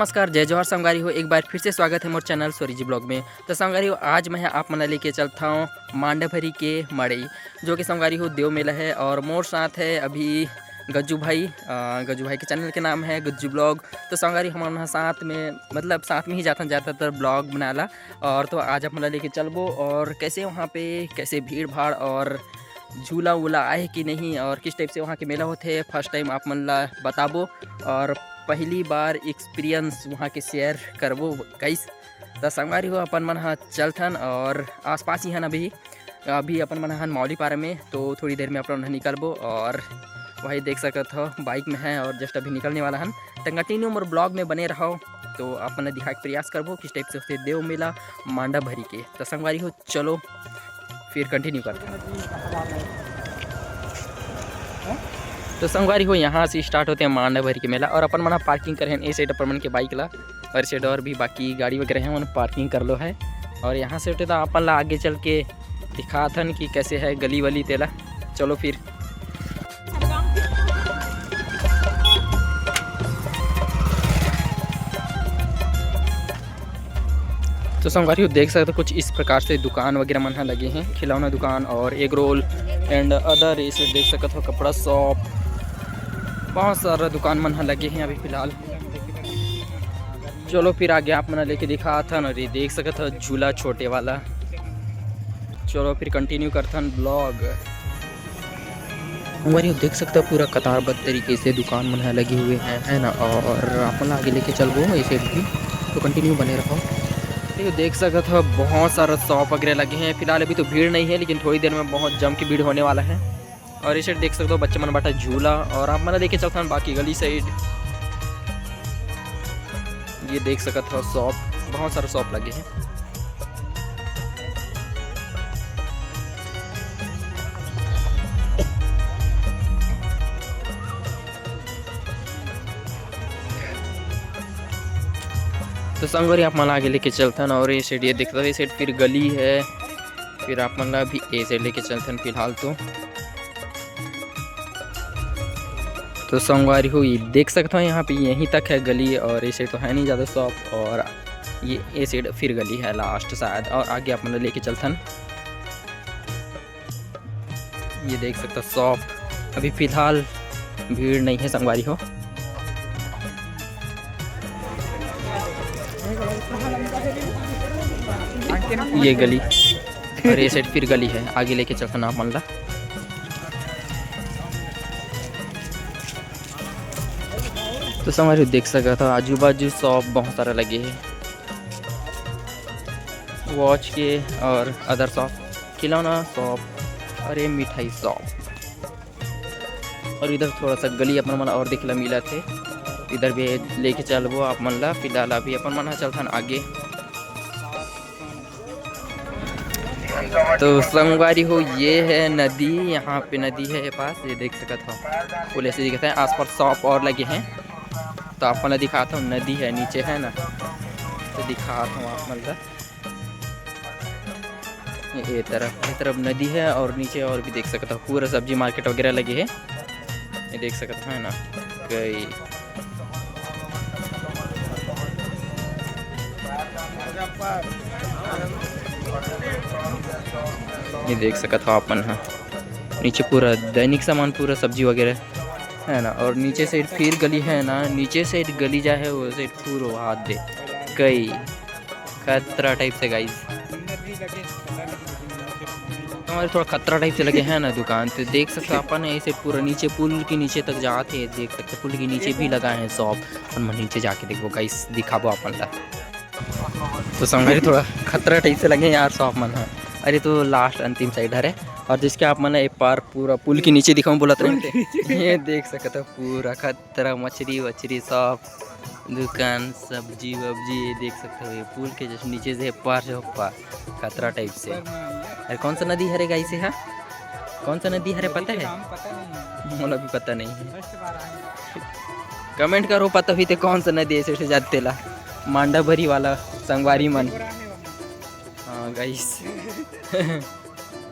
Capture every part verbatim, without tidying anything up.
नमस्कार, जय जोहार संगवारी हो, एक बार फिर से स्वागत है मोर चैनल स्वरी जी ब्लॉग में। तो संगवारी हो, आज मैं आप मन ला लेके चलता हूँ मांडाभरी के मड़ई, जो कि संगवारी हो देव मेला है और मोर साथ है अभी गज्जू भाई। अ, गज्जू भाई के चैनल के नाम है गज्जू ब्लॉग। तो संगवारी हमन ह साथ में, मतलब साथ में ही जाथन ज़्यादातर ब्लॉग बनाला। और तो आज आप मन ला लेके चलबो और कैसे वहाँ पे कैसे भीड़ भाड़ और झूला वूला आए कि नहीं और किस टाइप से वहाँ के मेला होथे, फर्स्ट टाइम आप मन ला बताबो और पहली बार एक्सपीरियंस वहाँ के शेयर करबो गाइस। त संगवारी हो, अपन मन ह चलथन और आसपास ही हन अभी, अभी अपन मन हन मौली पारा में, तो थोड़ी देर में अपन मन ह निकलबो और वही देख सकत हो बाइक में है और जस्ट अभी निकलने वाला हन। त कंटिन्यू मोर ब्लॉग में बने रहो, तो अपन दिखाए के प्रयास करबो किस टाइप से होथे देव मेला मांडाभरी के। त संगवारी हो, चलो फिर कंटिन्यू करते हैं। तो संगवारी हो, यहाँ से स्टार्ट होथे मांडाभरी के मेला और अपन मन पार्किंग करे हन ए साइड अपन मन के बाइक ला और ए साइड और भी बाकी गाड़ी वगैरह है, उन्हें पार्किंग कर लो है। और यहाँ से उठे तो अपन ला आगे चल के दिखाथन कि कैसे है गली वली तेला। चलो फिर। तो संगवारी हो, देख सकते हो कुछ इस प्रकार से दुकान वगैरह मन ह लगे हैं, खिलौना दुकान और एग रोल and other। इसे देख सकत हो कपड़ा शॉप, बहुत सारा दुकान मन ह लगे हैं अभी फिलहाल। चलो फिर आगे आप मन लेके दिखाथन। और ये देख सकत हो झूला छोटे वाला। चलो फिर कंटिन्यू करथन ब्लॉग। संगवारी हो, देख सकता पूरा कतारबद्ध तरीके से दुकान मन ह लगे हुए हैं, है ना। और अपन आगे लेके चलबो ऐसे भी, तो कंटिन्यू बने रहो। ये देख सकत हो बहुत सारा शॉप वगैरह लगे हैं। फिलहाल अभी तो भीड़ नहीं है, लेकिन थोड़ी देर में बहुत जम के भीड़ होने वाला है। और इसे देख सकते हो बच्चे मन बाटा झूला, और आप मन लेके चलथन बाकी गली साइड। ये देख सकत हो शॉप, बहुत सारा शॉप लगे हैं। तो संगवारी आप मन आगे लेके चलथन, और ये साइड ये देखते हो, ये साइड फिर गली है, फिर आप मन ला भी ये साइड लेके चलथन फिलहाल तो। तो संगवारी हो, ये देख सकते हो यहाँ पे यहीं तक है गली, और ये साइड तो है नहीं ज़्यादा शॉप, और ये ये साइड फिर गली है लास्ट शायद, और आगे आप मन ला लेके चलथन। ये देख सकते हो शॉप, अभी फिलहाल भीड़ नहीं है संगवारी हो। ये गली, और ये साइड फिर गली है, आगे लेके चलथन आप मन ला। तो संगवारी हो देख सकत हो आजू बाजू शॉप बहुत सारा लगे है, वॉच के और अदर शॉप, खिलौना शॉप और ये मिठाई शॉप। और इधर थोड़ा सा गली अपन मन और देखे ला मिलत हे, इधर भी लेके चलबो आप मन ला। फिलहाल अभी अपन मन ह चलथन आगे। तो संगवारी हो, ये है नदी, यहाँ पे नदी है ये पास, ये देख सकत हो पुल ऐसे दिखत है, आसपास शॉप और लगे हैं। तो आप मन ला दिखात हूँ, नदी है नीचे है ना, तो दिखात हूँ आप मन ला। ये, ये तरफ, ये तरफ नदी है और नीचे और भी देख सकत हो पूरा सब्जी मार्केट वगैरह लगे है। ये देख सकत हो है ना, कई ये देख सकत हो आप मन ह नीचे पूरा दैनिक सामान, पूरा सब्जी वगैरह है ना। और नीचे साइड फिर गली है ना, नीचे साइड गली जा है वो साइड पूरा हाथ दे कई खतरा टाइप से गाइस। हमारे थोड़ा खतरा टाइप से लगे हैं ना दुकान, तो देख सकते हो अपन ऐसे पूरा नीचे पुल के नीचे तक जाके देख सकते हो, पुल के नीचे भी लगा है शॉप। और मैं नीचे जाके देखबो गाइस, दिखाबो अपन ला। तो संगवारी थोड़ा खतरा टाइप से लगे यार शॉप मन ह। अरे तो लास्ट अंतिम साइड हरे, और जिसके आप मन एक बार पूरा पुल के नीचे दिखाऊं बोलत रहे, ये देख सकते हो पूरा खतरा मछली वछली शॉप। दुकान, सब्जी वब्जी, ये देख सकते हो, ये पुल के जस्ट नीचे से पार से पार खतरा टाइप से। अरे कौन सा नदी हरे गाइस, ये हा? कौन सा नदी हरे पता है? मोला भी पता नहीं है। कमेंट करो पता हुई ते कौन सा नदी ऐसे से जाते ला, मांडाभरी वाला संगवारी मन। हाँ गाइस।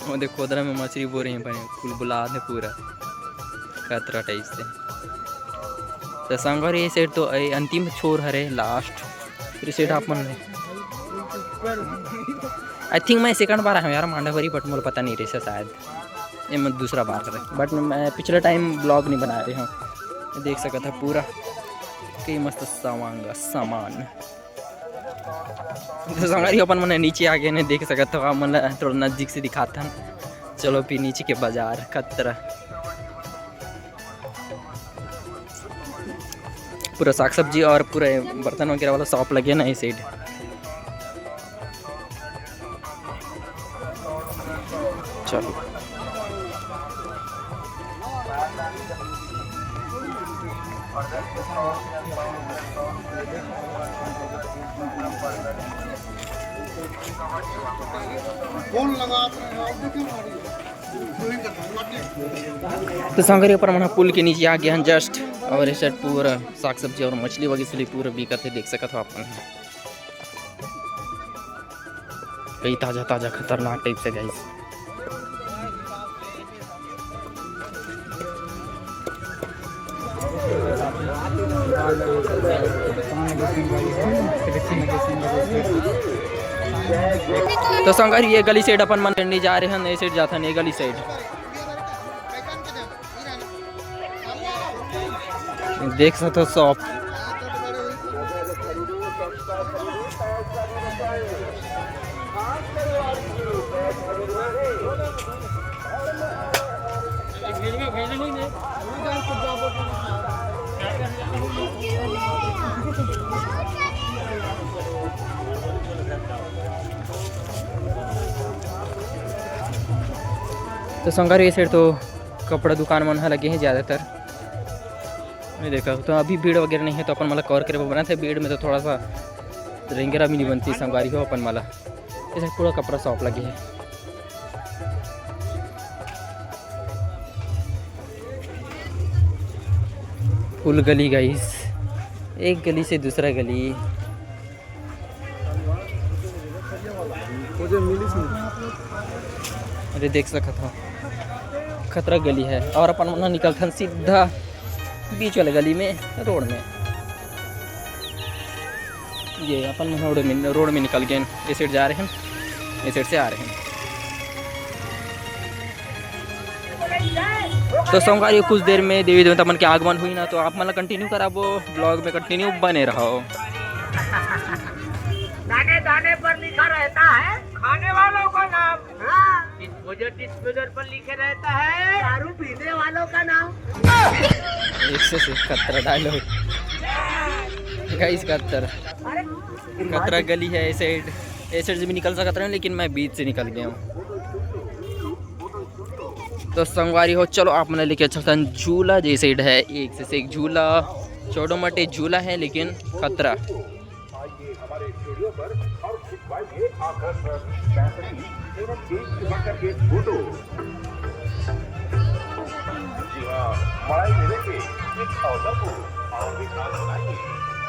वो देख, खोदरा में मछली बोरे हैं, बने कुलबुला दे पूरा खतरा टाइप से। तो संगवारी, ये side तो ए अंतिम छोर हरे, last। फिर side आप मन, I think मैं second बार आया हूँ यार मांडावरी, but मोला पता नहीं रहिस हे शायद। ये मैं दूसरा बार हरे, but मैं पिछला time vlog नहीं बना रहे हूँ। देख सकत हो पूरा कई मस्त सवांग सामान। तो संगवारी, अपन मन नीचे आ गए ने, देख सकत हो, आप मन ला थोड़ा नजदीक से दिखाथन। चलो फिर नीचे के बाजार कतरा पूरा साग सब्जी और पूरा बर्तन वगैरह वाला shop लगे ना ये side। चलो। फोन लगा अपने, और देखिए हमारी। तो संगवारी, अपन मन पुल के नीचे आ गए हैं just, और ये side पूरा साग सब्जी और मछली वगैरह पूरा बिकत हे, देख सकत हो अपन। कई ताजा ताजा खतरनाक type से guys। तो संगवारी, ये गली side अपन मन नहीं जा रहे हैं, ये side जाथन, ये गली side। देख सकते हो shop। तो संगवारी, ये side तो कपड़ा दुकान मन ह लगे हे ज़्यादातर। मैं देखा तो अभी भीड़ वगैरह नहीं है, तो अपन मन ला cover करे बर बनत हे। भीड़ में तो थोड़ा सा रेंगरा भी नहीं बनती संगवारी हो अपन मन ला। ये side पूरा कपड़ा shop लगे हे। Full गली guys, एक गली से दूसरा गली। अरे देख सकत हो, कतरा गली है और अपन मन निकलथन सीधा बीच वाले गली में, road में। ये अपन road में, road में निकल गए, ये side जा रहे हैं, ये side से आ रहे हैं। तो संगवारी, कुछ देर में देवी देवता मन के आगमन हुई ना, तो आप मन ला continue कराबो, vlog में continue बने रहो। दाने दाने पर लिखा रहता है खाने वालों का नाम। हाँ। Disposal, disposal पर लिखे रहता है दारू पीने वालों का नाम। एक से एक खतरा dialogue। Guys, खतरा, खतरा गली है, ये side, ये side से भी निकल सकत रहे, लेकिन मैं बीच से निकल गया हूँ। तो संगवारी हो, चलो आप मन लेके चलथन झूला, जे side है एक से एक झूला, छोटो मोटे झूला है लेकिन खतरा। आइए हमारे स्टूडियो पर और खिंचवाइए आकर्षक, बेहतरीन एवं एक से बढ़कर एक फोटो। जी हाँ, मड़ई मेले के इस अवसर को और भी खास बनाइए।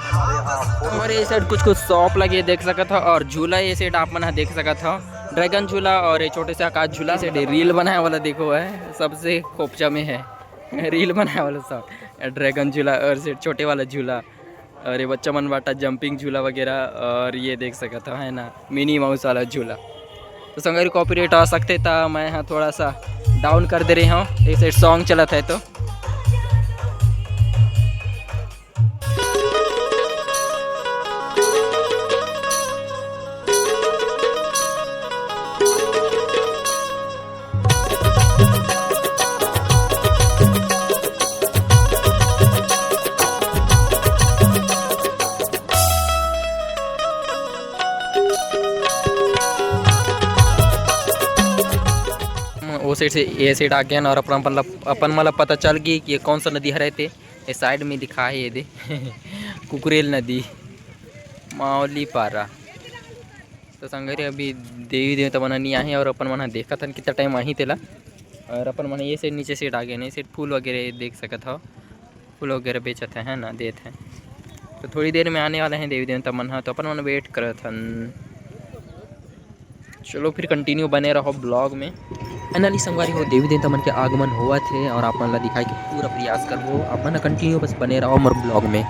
हमारे यहाँ फोटो और ये side कुछ कुछ shop लगे देख सकत हो, और झूला ये side आप मन ह देख सकत हो, dragon झूला और ये छोटे से आकाश झूला। ये side reel बनाए वाला देखो है, सबसे खोपचा में है reel बनाए वाला सब, dragon झूला और ये side छोटे वाला झूला, और ये बच्चा मन बाटा jumping झूला वगैरह, और ये देख सकत हो है ना mini mouse वाला झूला। तो संगवारी, copyright आ सकथे, त मैं ह थोड़ा सा down कर दे रहे हूँ, ये side song चलत है तो। ओ side से ए side आ गए और अपन, अपन ला, अपन मन ला पता चल गई कि ये कौन सा नदी हरे। ते ये side में लिखा है, ये दे कुकुरेल नदी, मावली पारा। तो संगवारी, अभी देवी देवता मन नहीं आए और अपन मन देखत हन कितना time आही तेला। और अपन मन ये side नीचे side आ गए, ये side फूल वगैरह देख सकत हो, फूल वगैरह बेचत है, है ना, देत है। तो थोड़ी देर में आने वाले हैं देवी देवता मन ह, तो अपन मन wait करत हन। चलो फिर continue बने रहो vlog में। Finally संगवारी हो, देवी देवता मन के आगमन होवत हे और आप मन ला दिखाए के पूरा प्रयास करबो। आप मन continue बस बने रहो मोर vlog में।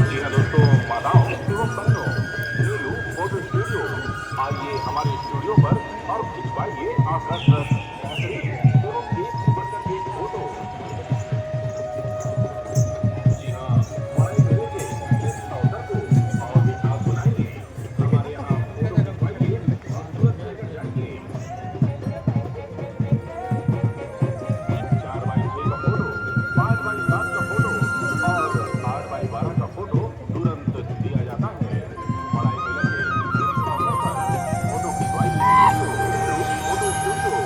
जी हाँ दोस्तों, माताओं एवं बहनों, नीलू फोटो स्टूडियो, आइए हमारे स्टूडियो पर और खिंचवाइए आकर्षक, बेहतरीन एवं एक से बढ़कर एक फोटो। जी हाँ, मड़ई मेले के इस अवसर को और भी खास बनाएंगे। हमारे यहाँ फोटो खिंचवाइए और तुरंत लेकर जाइए। चार बाई छः का फोटो, पाँच बाई सात का फोटो और आठ बाई बारह का फोटो तुरंत दिया जाता है। मड़ई मेला के इस अवसर पर फोटो खिंचवाइए। Photo studio.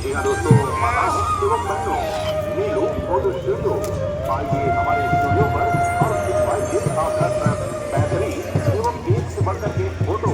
जी हाँ दोस्तों, माताओं एवं बहनों, नीलू फोटो स्टूडियो, आइए हमारे स्टूडियो पर और खिंचवाइए आपका बेहतरीन एवं एक से बढ़कर एक फोटो।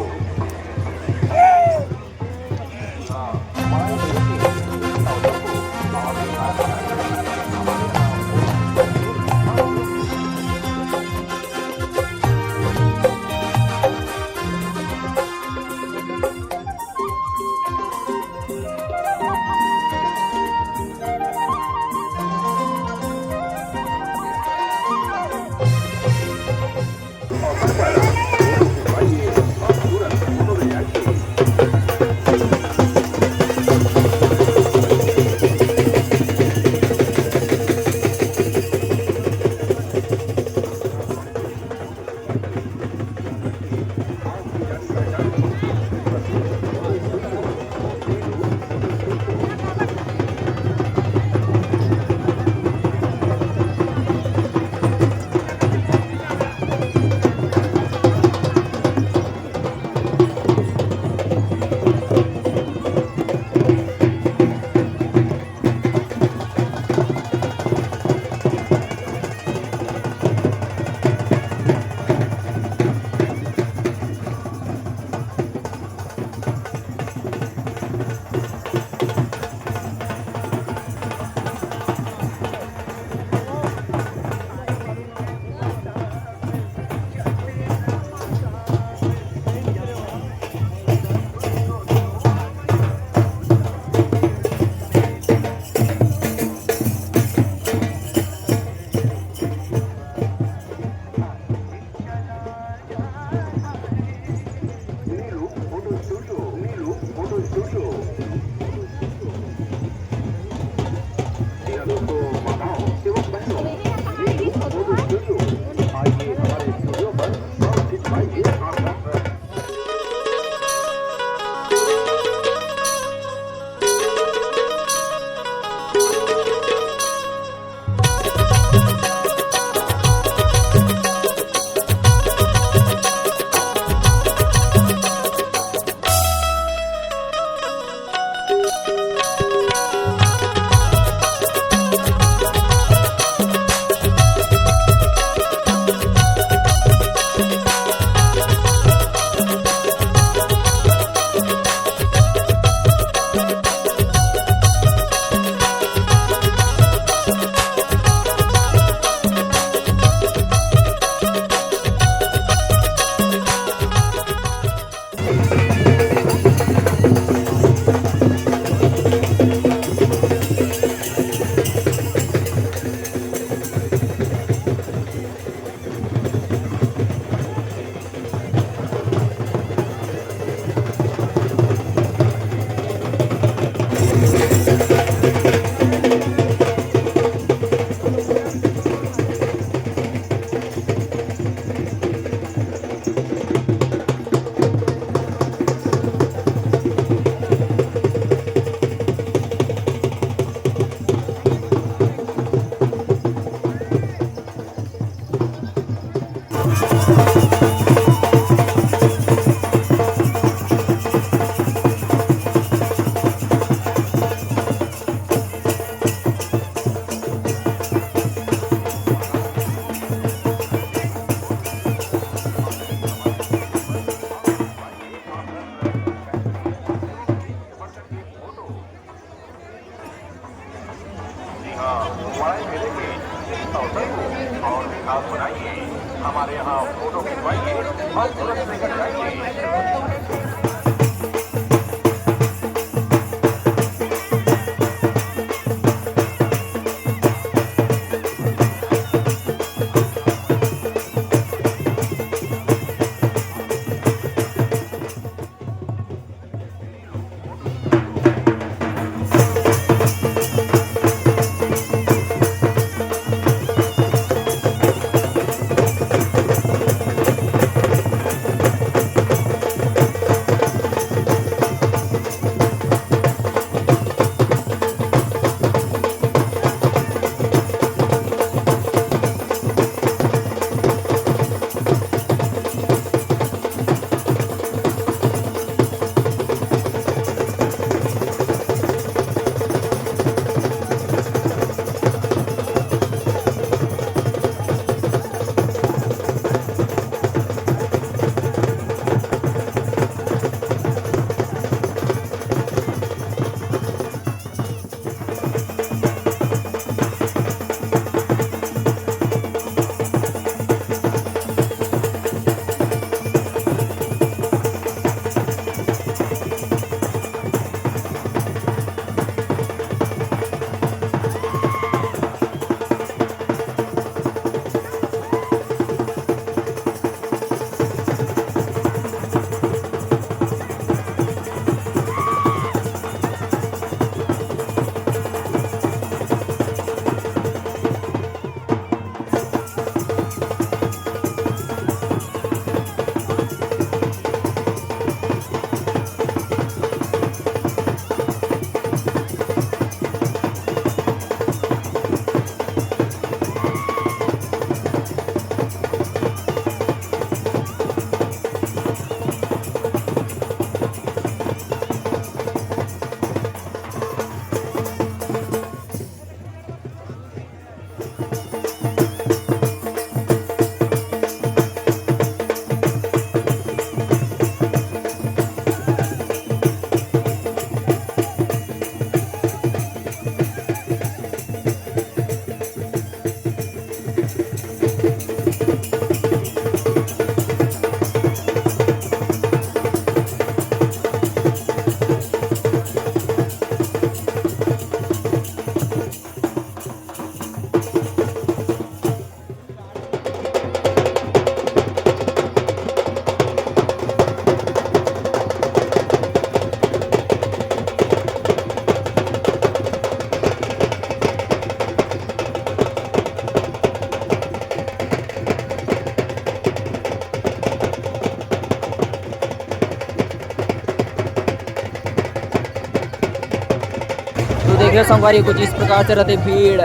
ये संगवारी कुछ इस प्रकार से रहते भीड़।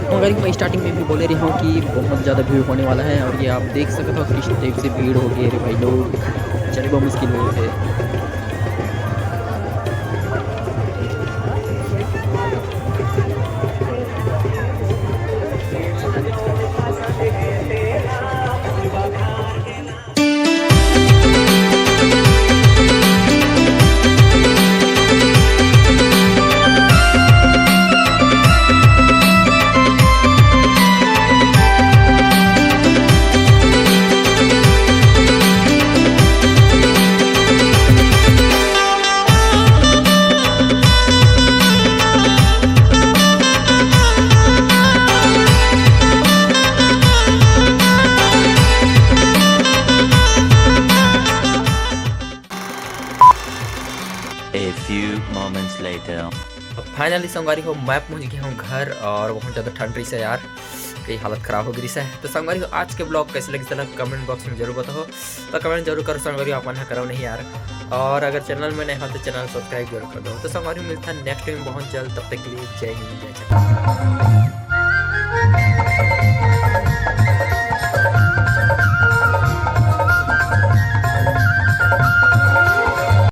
संगवारी, मैं स्टार्टिंग में भी बोले रही हूँ कि बहुत ज़्यादा भीड़ होने वाला है और ये आप देख सकते हो किस टाइप से भीड़ हो गई है रे भाई लोग, चले बहुत मुश्किल हो गए। A few moments later. Finally संगवारी हो, मैं पहुंच गया हूँ घर और बहुत ज़्यादा ठंड रही है यार, कई हालत खराब हो गई है। तो संगवारी हो, आज के ब्लॉग कैसे लगी, कमेंट बॉक्स में जरूर बताओ। तो कमेंट जरूर करो संगवारी, आप मन करो नहीं यार। और अगर चैनल में नहीं हो तो चैनल सब्सक्राइब जरूर कर दो। तो संगवारी, मिलता है नेक्स्ट टाइम बहुत जल्द, तब तक के लिए जय हिंद, जय छत्तीसगढ़।